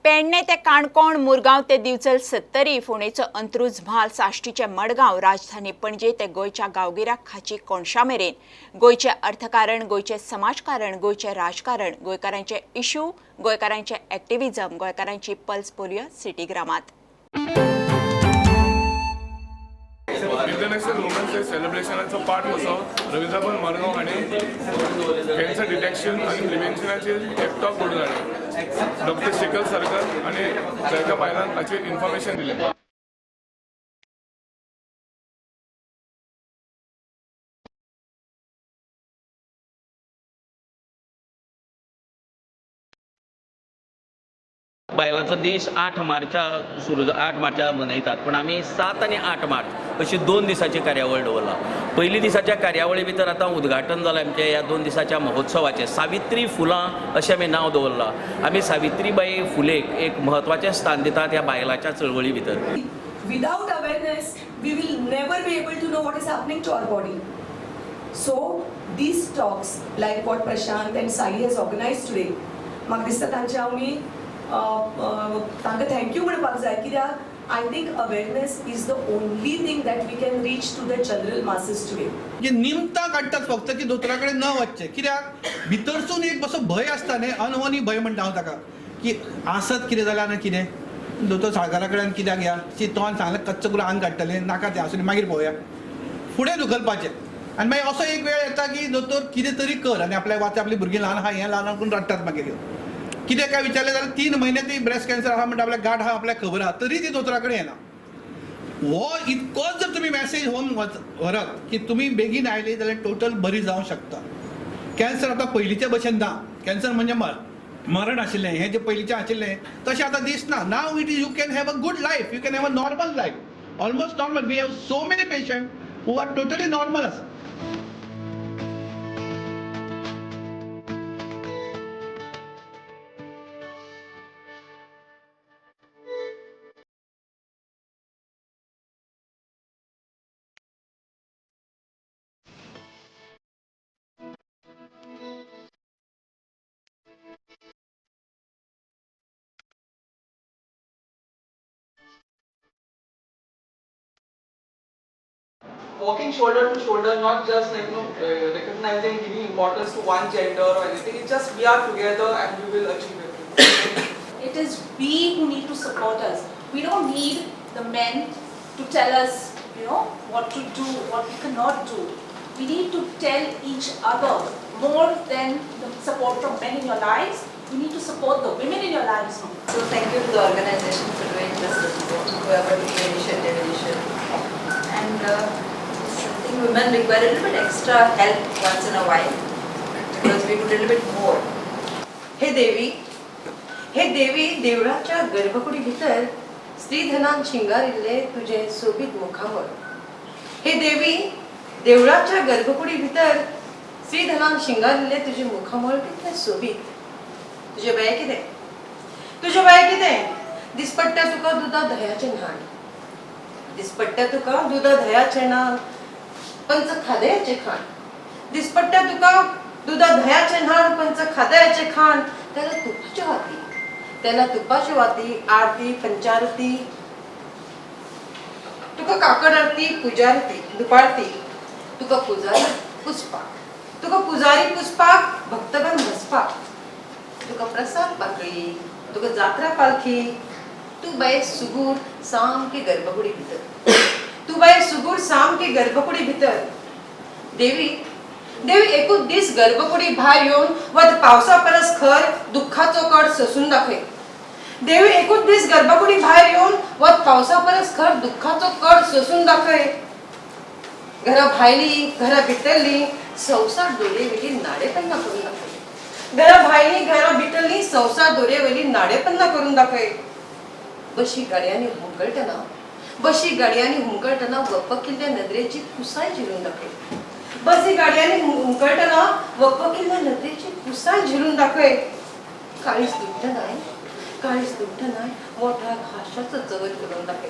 पेडणे ते काणकोण, मुरगांव ते दिवचल सत्तरी, फोंडेचो अंत्रुज म्हाल, साश्टीचे मडगांव, राजधानी पणजे ते गोंयच्या गांवगिऱ्या खाची कोणशा मेरेन गोंयचें अर्थकारण, गोंयचें समाजकारण, गोंयचें राजकारण, गोंयकारांचे इश्यू, गोंयकारांचे एक्टिविजम, गोंयकारांची पल्स पोलियो सिटीग्रामात. इंटरनॅशनल वुमन्स डे सेलिब्रेशनाचो पार्ट कसो रवींद्रभवन मडगांव हांणी कॅन्सर डिटेक्शन आनी प्रिव्हेन्शनाचेर एक टॉक घडोवन हाडलें. डॉक्टर शेखर सरकर आनी जायत्या बायलांक हाचेर इन्फॉर्मेशन दिलें. बायलांचो दीस 8 मार्चाक सुरू, 8 मार्चाक मनयतात, पूण आमी 7 आनी 8 मार्च अशी 2 दिसाची कार्यावळ दवरला. पयली दिसाच्या कार्यावळी भितर आतां उद्घाटन जालां आमचें ह्या 2 दिसाच्या महोत्सवाचें. सावित्री फुलां अशें आमी नांव दवरलां. आमी सावित्रीबाई फुलेक एक म्हत्वाचें स्थान दितात ह्या बायलांच्या चळवळी भितर. Without awareness we will never be able to know what is happening to our body. So these talks like what Prashant and Sai has organise today, म्हाका दिसता तांचे आमी तांकां thank you म्हणपाक जाय, कित्याक I think awareness is the only thing that we can reach to the general masses today. जे निमतां काडटात फक्त की दोतोरा कडेन न वचचें, कित्याक भितरसून एक असो भंय आसता न्ही, अनहोनी भंय म्हणटा हांव ताका, की आसत कितें जाल्यार आनी कितें दोतोर साळकारा कडेन कित्याक या शी तोंड सांगलें कच्च करून आंग काडटलें, नाका तें आसूं मागीर पळोवया, फुडें धुकलपाचें. आनी मागीर असो एक वेळ येता की दोतोर कितें तरी कर, आनी आपल्या वाचते आपलीं भुरगीं ल्हान आहा, हें ल्हान करून रडटात. मागीर कितें काय विचारलें जाल्यार 3 म्हयने ती ब्रेस्ट कॅन्सर आहा म्हणटा, आपल्याक गांठ आहा आपल्याक खबर आहा, तरी ती दोतोरा कडेन येना. हो इतकोच जर तुमी मॅसेज होवन व्हरत की तुमी बेगीन आयली जाल्यार टोटल बरी जावंक शकता. कॅन्सर आतां पयलींच्या भशेन ना. कॅन्सर म्हणजे मरण आशिल्लें, हें जें पयलींचें आशिल्लें तशें आतां दिसना. Now it is you can have a good life, you can have a normal life, almost normal. We have so many patient who are totally normal आसा. Walking shoulder to shoulder, not just like, you know, recognizing, giving importance to one gender or anything. It's just we are together and we will achieve everything. It is we who need to support us. We don't need the men to tell us, you know, what to do, what we cannot do. We need to tell each other more than the support from men in your lives. You need to support the women in your lives more. So thank you to the organization for doing this, whoever took the initiative. And I think women require a little bit extra help once in a while, because we do a little bit more. हे देवी, हे देवी, देवळाच्या गर्भकुडी भितर स्त्रीधनान शिंगारिल्ले तुझे सोबीत मुखामळ. हे देवी, देवळाच्या गर्भकुडी भितर स्त्रीधनान शिंगारिल्ले तुझे मुखामळ कितलें सोबीत. तुझे बाये कितें, तुझे बाये कितें दिसपट्ट्या तुका दुदा धयाचें न्हाण, दिसपट्ट्या तुका दुदा धयाचें न्हाण, पंच खादयाचें खाण, दिसपट्ट्या तुका दुदा धयाचें न्हाण, पंच खादयाचें खाण. त्याला तुपाच्यो वाती, त्याला तुपाच्यो वाती, आरती पंचारती, तुका काकड आरती, पुजारती दुपारती, तुका पुजारी पुजपाक, तुका पुजारी पुजपाक, भक्तगण भजपाक, तुका प्रसाद पाकळी, तुका जात्रा पालखी. तूं बाये सुगूर सामकी गर्भकुडी भितर, तूं बाये सुगूर सामकी गर्भकुडी भितर. देवी, देवी एकूच दीस गर्भकुडी भायर येवन वत पावसा परस खर दुख्खाचो कड सोसून दाखय. देवी एकूच दीस गर्भकुडी भायर येवन वत पावसा परस खर दुख्खाचो कड सोसून दाखय. घरा भायली घरा भितरली संवसार दोरयेवयली नाडेपन्ना करून दाखय. घरा भायली घरा भितरली संवसार दोरयेवयली नाडेपन्ना करून दाखय. बशी गाडयांनी हुमकळटना, बशी गाडयांनी हुमकळटना वपकिल्ल्या नदरेची कुसाय झेलून दाखय. बसी गाडयांनी हुमकळटना वपकिल्ल्या नदरेची कुसाय झेलून दाखय. काळीज तुटनाय, काळीज तुटनाय मोठ्या हांशाचो चवर फुलोवन दाखय.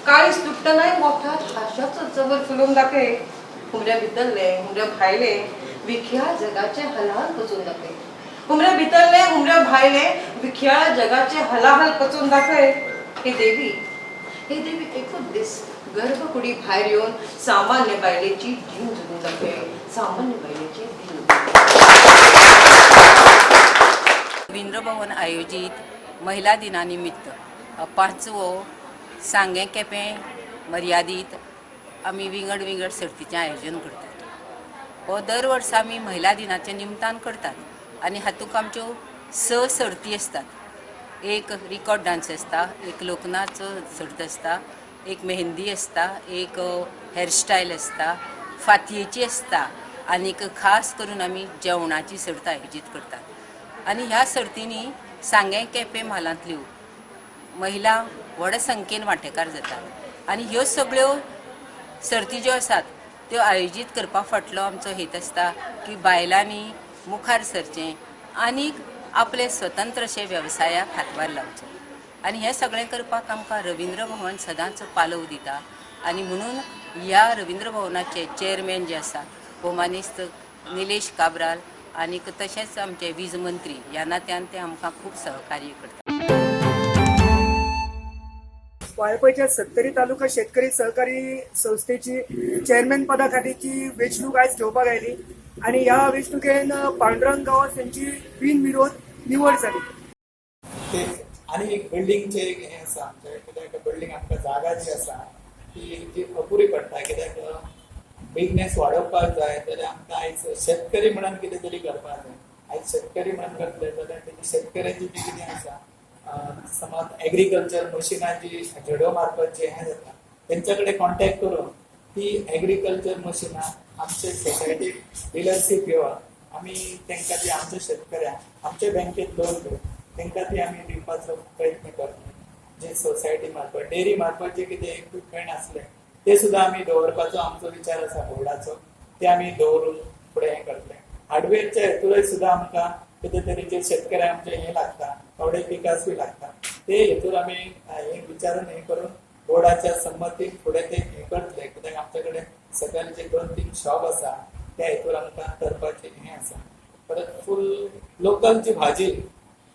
काळीज तुटनाय मोठ्या हांशाचो चवर फुलोवन दाखय. हुमऱ्या भितरले हुमऱ्या भायले विख्या जगाचे हलाल पचोवन दाखय. हुमऱ्या भितरले हुमऱ्या भायले विखयाळ जगाचे हलाहल पचून दाखय हे देवी, हे देवी एकूच दीस गर्भकुडी भायर येवन सामान्य बायलेची जीण जगून दाखय, सामान्य बायलेची जीण. रवींद्र भवन आयोजीत महिला दिनानिमित्त 5वो सांगें केपें मर्यादीत आमी विंगड विंगड सर्तीचें आयोजन करतात. हो दर वर्सा आमी महिला दिनाच्या निमतान करतात आनी हातूंत आमच्यो 6 सर्ती आसतात. एक रिकॉर्ड डान्स आसता, एक लोकनाच सर्त आसता, एक मेहंदी आसता, एक हेअरस्टायल आसता, फातयेची आसता आनीक खास करून आमी जेवणाची सर्त आयोजीत करतात. आनी ह्या सर्तींनी सांगें केपें म्हालांतल्यो महिला व्हड संख्येन वांटेकार जातात आनी ह्यो सगळ्यो सर्ती ज्यो आसात त्यो आयोजीत करपा फाटलो आमचो हेत आसता की बायलांनी मुखार सरचें आनी आपले स्वतंत्र अशे वेवसायाक हातभार लावचो. आनी हें सगळें करपाक आमकां रवींद्र भवन सदांच पालव दिता आनी म्हणून ह्या रवींद्र भवनाचे चेअरमॅन जे आसा भोवमानेस्त निलेश काब्राल आनीक तशेंच आमचे वीज मंत्री ह्या नात्यान ते आमकां खूब सहकार्य करतात. वाळपयच्या सत्तरी तालुका शेतकरी सहकारी संस्थेची चेअरमॅन पदा खातीरची वेंचणूक आयज घेवपाक आयली आनी ह्या वेंचणुकेन पांडुरंग गांवस यांची बिनविरोध निवड जाली. ते आनी एक बिल्डिंगचे एक हें आसा आमचें, कित्याक बिल्डींग आमकां जागा जी आसा ती जी अपुरी पडटा, कित्याक बिजनेस वाडोवपाक जाय जाल्यार आमकां आयज शेतकरी म्हणून कितें तरी करपाक जाय. आयज शेतकरी म्हणून करतले जाल्यार तेजी शेतकऱ्याची जी कितें आसा समज एग्रीकल्चर मशिनां जी झडो मारपाचें हें जाता तेंच्या कडेन कॉन्टेक्ट करून ती एग्रीकल्चर मशिनां आमचे सोसायटीक डिलरशीप घेवन आमी तांकां ती आमच्या शेतकऱ्यांक आमच्या बँकेत लोन घेवन तांकां ती आमी दिवपाचो प्रयत्न करतले. जे सोसायटी मार्फत डेअरी मार्फत जे कितें इक्विपमेंट आसले ते सुद्दां आमी दवरपाचो आमचो विचार आसा बोर्डाचो, ते आमी दवरून फुडें हें करतले. हार्डवेअरच्या हेतूरय सुद्दां आमकां कितें तरी जे शेतकऱ्यांक आमचे हें लागता थोडे पिकास बी लागता ते हेतूर आमी हे विचारून हें करून बोर्डाच्या संमतीन फुडें ते हें करतले. कित्याक आमचे कडेन सकयल जे 2-3 शॉप आसा त्या हेतूर आमकां करपाचें हें आसा. परत फूल लोकल जी भाजी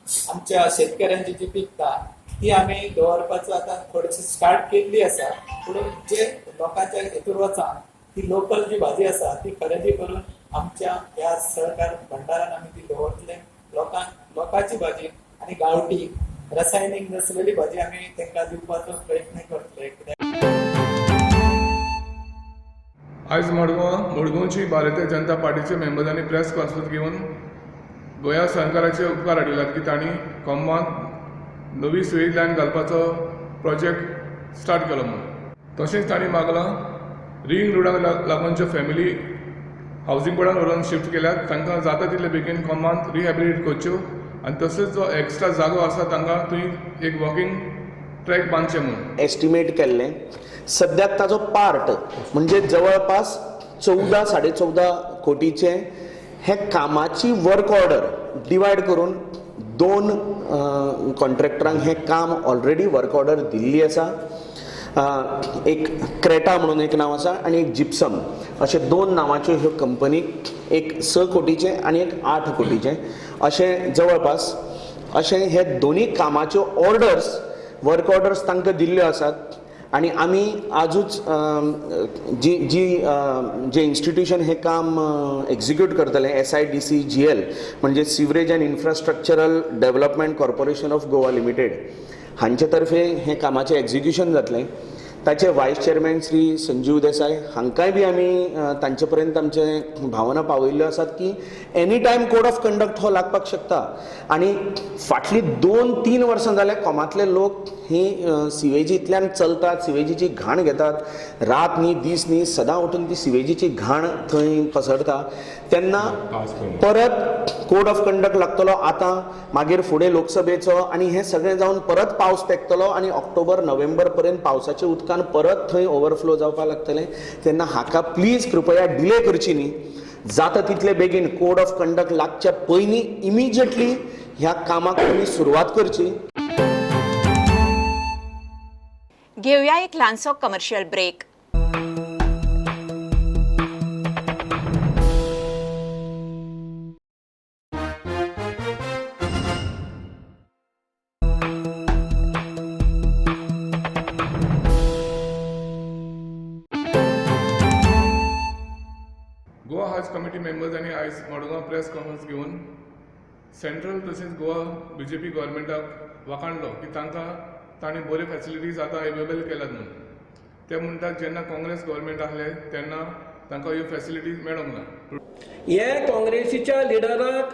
आमच्या शेतकऱ्यांची जी पिकता ती आमी दवरपाचो आतां थोडीशी स्टार्ट केल्ली आसा, पूण जे लोकांच्या हेतूर वचान ती लोकल जी भाजी आसा ती खरेदी करून आमच्या ह्या सहकार भंडारान आमी ती दवरतले. लोकांक लोकांची भाजी आनी गांवठी रसायनीक नसलेली भाजी आमी तांकां दिवपाचो प्रयत्न करतले. आयज मडगांवची भारतीय जनता पार्टीचे मेंबरांनी प्रेस कॉन्फरन्स घेवन गोंया सरकाराचे उपकार हाडिल्यात की तांणी कोमांत नवी सिवेज लायन घालपाचो प्रोजेक्ट स्टार्ट केलो म्हूण. तशेंच तांणी मागलां रिंग रोडाक लागून ज्यो फॅमिली हावजींग बोर्डान व्हरून शिफ्ट केल्यात तांकां जाता तितले बेगीन कोमांत रिहेबिलिटेट करच्यो आनी तशेंच जो एक्स्ट्रा जागो आसा तांकां थंय एक वॉकिंग ट्रॅक बांदचें म्हूण एस्टिमेट केल्लें. सद्याक ताजो पार्ट म्हणजे जवळपास 14 14.5 कोटीचें हे कामाची वर्क ऑर्डर डिवायड करून 2 कॉन्ट्रॅक्टरांक हें काम ऑलरेडी वर्क ऑर्डर दिल्ली आसा. एक क्रेटा म्हणून एक नांव आसा आनी एक जिप्सम अशे 2 नांवाच्यो ह्यो कंपनीक एक 6 कोटीचें आनी एक 8 कोटीचें अशें जवळपास अशें हे दोनी कामाच्यो ऑर्डर्स वर्क ऑर्डर्स तांकां दिल्ल्यो आसात. आनी आमी आजूच जी जी जे इन्स्टिट्यूशन हें काम एक्जिक्यूट करतलें SIDCGL म्हणजे sewerage and infrastructural development corporation of Goa limited हांचे तर्फे हें कामाचें एक्जिक्युशन जातलें. ताचे वायस चेअरमॅन श्री संजीव देसाय हांकांय बी आमी तांचे पर्यंत आमचे भावना पावयल्ल्यो आसात की any time code of conduct हो लागपाक शकता. आनी फाटलीं 2-3 वर्सां जाल्यार कोमांतले लोक ही सिवेजींतल्यान चलतात, सिवेजीची घाण घेतात, रात न्ही दीस न्ही सदां उठून ती सिवेजीची घाण थंय पसरता. तेन्ना परत कोड ऑफ कंडक्ट लागतलो आतां, मागीर फुडें लोकसभेचो आनी हें सगळें जावन परत पावस तेंकतलो आनी ऑक्टोबर नोव्हेंबर पर्यंत पावसाच्या उदकान परत थंय ओवरफ्लो जावपाक लागतलें. तेन्ना हाका प्लीज कृपया डिले करची न्ही, जाता तितले बेगीन कोड ऑफ कंडक्ट लागच्या पयलीं इमिजिएटली ह्या कामाक तुमी सुरवात करची. घेऊया एक ल्हानसो कमर्शियल ब्रेक. मेंबर्सांनी आयज मडगांव प्रेस कॉन्फरन्स घेवन सेंट्रल तशेंच गोवा बीजेपी गव्हर्मेंटाक वाखाणलो की तांकां तांणी बऱ्यो फॅसिलिटीज आतां अवेलेबल केल्यात म्हणून. ते म्हणटात जेन्ना काँग्रेस गव्हर्मेंट आसले तेन्ना तांकां ह्यो फॅसिलिटीज मेळोंक ना. हे काँग्रेसीच्या लिडराक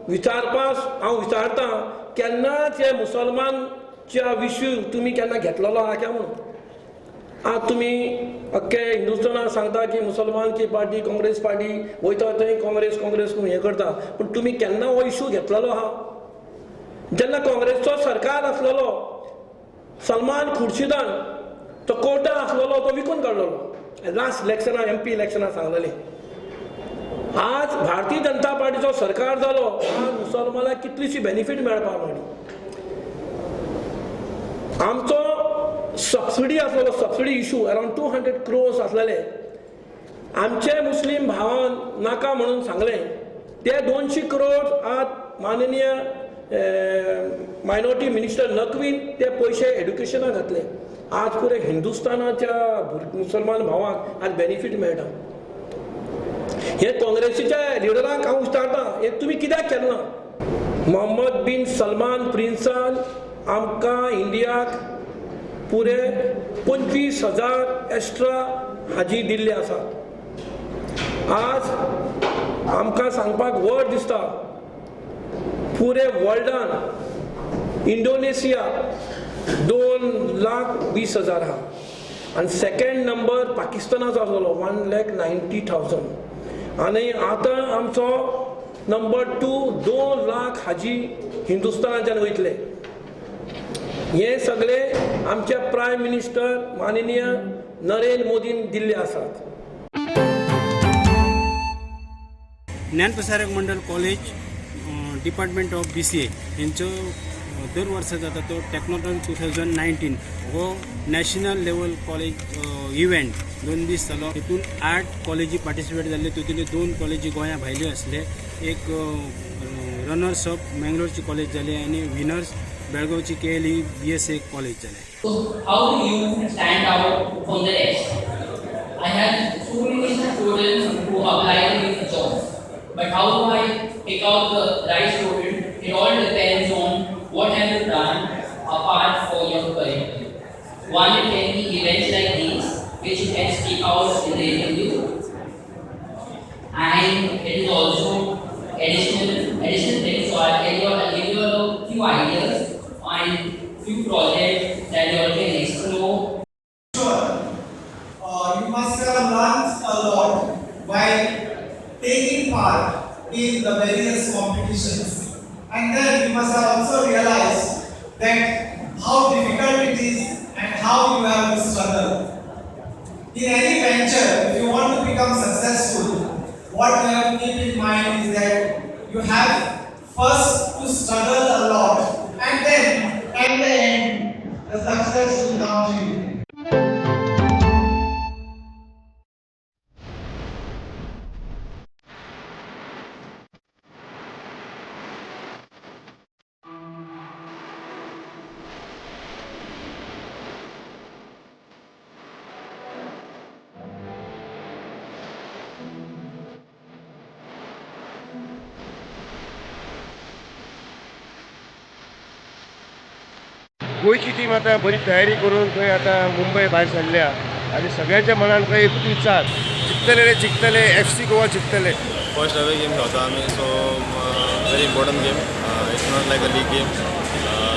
विचारपास हांव विचारतां, केन्नाच हे मुसलमानच्या विशय तुमी केन्ना घेतलेलो आहा काय म्हणून? आज तुमी अख्खे हिंदुस्थानाक सांगता की मुसलमान की पार्टी काँग्रेस पार्टी, वयता थंय काँग्रेस काँग्रेस हें करता, पूण तुमी केन्ना हो इशू घेतलेलो आहा? जेन्ना काँग्रेसचो सरकार आसलेलो, सलमान खुर्शीदान तो कोर्टान आसलेलो तो विकून काडलेलो लास्ट इलेक्शनाक, एमपी इलेक्शनाक सांगलेली. आज भारतीय जनता पार्टीचो सरकार जालो, आज मुसलमानाक कितलीशी बेनिफीट मेळपाक लागली. आमचो सबसिडी आसलेलो, सबसिडी इशू अरावंड 200 crores आसलेले, आमचे मुस्लीम भावान नाका म्हणून सांगलें, ते 200 करोड आज माननीय मायनॉरिटी मिनिस्टर नकवीन ते पयशे एड्युकेशनाक घातले. आज पुरे हिंदुस्थानाच्या मुसलमान भावांक आज बेनिफीट मेळटा. हे काँग्रेसीच्या लिडरांक हांव विचारतां, हे तुमी कित्याक केलें ना? मोहम्मद बिन सलमान प्रिन्सान आमकां इंडियाक पुरे 25,000 एक्स्ट्रा हाजी दिल्ले आसात. आज आमकां सांगपाक व्हड दिसता, पुरे वर्ल्डान इंडोनेशिया 2,20,000 आहा आनी सेकेंड नंबर पाकिस्तानाचो आसलेलो 1,90,000 आनी आतां आमचो नंबर 2 2 लाख हाजी हिंदुस्थानाच्यान वयतले. हे सगळे आमचे प्रायम मिनिस्टर माननीय नरेंद्र मोदीन दिल्ले आसात. Dnyanprasarak Mandal college department of BCA हेंचो दर वर्सा जाता तो टेक्नोथॉन 2019 हो नॅशनल लेवल कॉलेज इव्हेंट 2 दीस जालो. हितून 8 कॉलेजी पार्टिसिपेट जाल्ले, तितूंतल्यो 2 कॉलेजी गोंया भायल्यो आसले. एक रनर्स अप मँगलोरची कॉलेज जाली आनी विनर्स बेळगांवची KLE BSA college जाले. So how do you stand out from the rest? I have so many students who apply to me for jobs, but how do I pick out the right student? It all depends on what have you done apart for your curriculum. One, it can be events like these, which you can speak out in the interview, and it is also additional things. So I'll give you a few ideas and few projects that you all can explore. Sure, you must have learned a lot while taking part in the various competitions, and then you must have also realized that how difficult it is and how you have to struggle. In any venture, if you want to become successful, what you have to keep in mind is that you have first to struggle a lot, and then at the end, the success will come to you. गोंयची team आतां बरी तयारी करून थंय आतां मुंबय भायर सरल्या आनी सगळ्यांच्या मनान खंय एकूच विचार, जिखतले रे जिखतले, FC Goa जिखतले. फर्स्ट अवे गेम खेळता आमी, so very important game. It's not like a league game,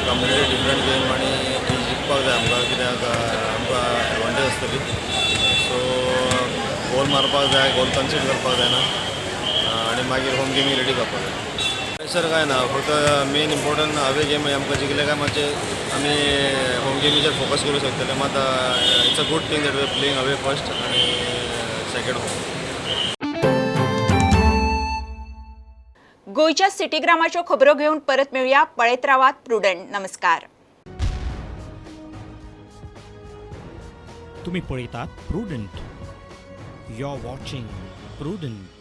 completely different game आनी जिखपाक जाय आमकां, कित्याक आमकां एडवांटेज आसतली. सो गोल मारपाक जाय, गोल कन्सीड करपाक जायना आनी मागीर होम गेमी रेडी जावपाक जाय. प्रेशर काय ना, फक्त मेन इम्पॉर्टंट अवे गेम आमकां जिखले काय मातशें आमी होम गेमीचेर फोकस करूं शकतले. मात it's a good thing that we are playing away first आनी सेकंड होम. गोंयच्या सिटीग्रामाच्यो खबरो घेवन परत मेळुया. पळयत रावात प्रुडंट. नमस्कार. तुम्ही पळयतात Prudent. You are watching Prudent.